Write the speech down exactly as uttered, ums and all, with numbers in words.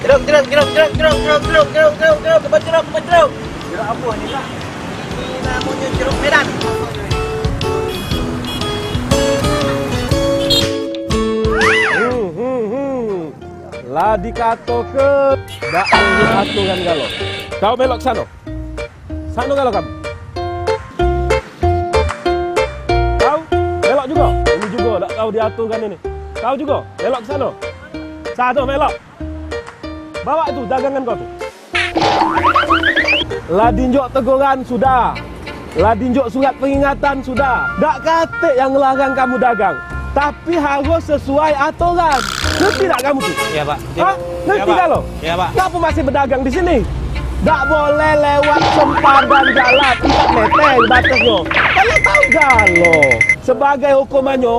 Jeruk, jeruk, jeruk, jeruk, jeruk, jeruk, jeruk, jeruk, jeruk, jeruk, jeruk, jeruk, jeruk, jeruk. Jeruk apa ni, Kak? Ini namanya jeruk Medan. Hmm, hmm, hmm. Lah dikatoke dak ngikut aturan galo. Kau melok sano. Sano galo kamu. Kau melok jugo. Ini jugo dak tau diaturkan ini. Kau jugo melok sano. Sano melok. Bawa tu dagangan kau tu. Lah dinjok teguran sudah. Lah dinjok surat peringatan sudah. Dak katek yang ngelarang kamu dagang. Tapi harus sesuai aturan. Ngerti dak kamu tu? Ya, Pak. Hah? Ngerti dak lo? Ya, Pak. Ngapa masih bedagang di sini? Dak boleh lewat sempadan jalan empat meter batasnyo. Kalau tahu galo, sebagai hukumannya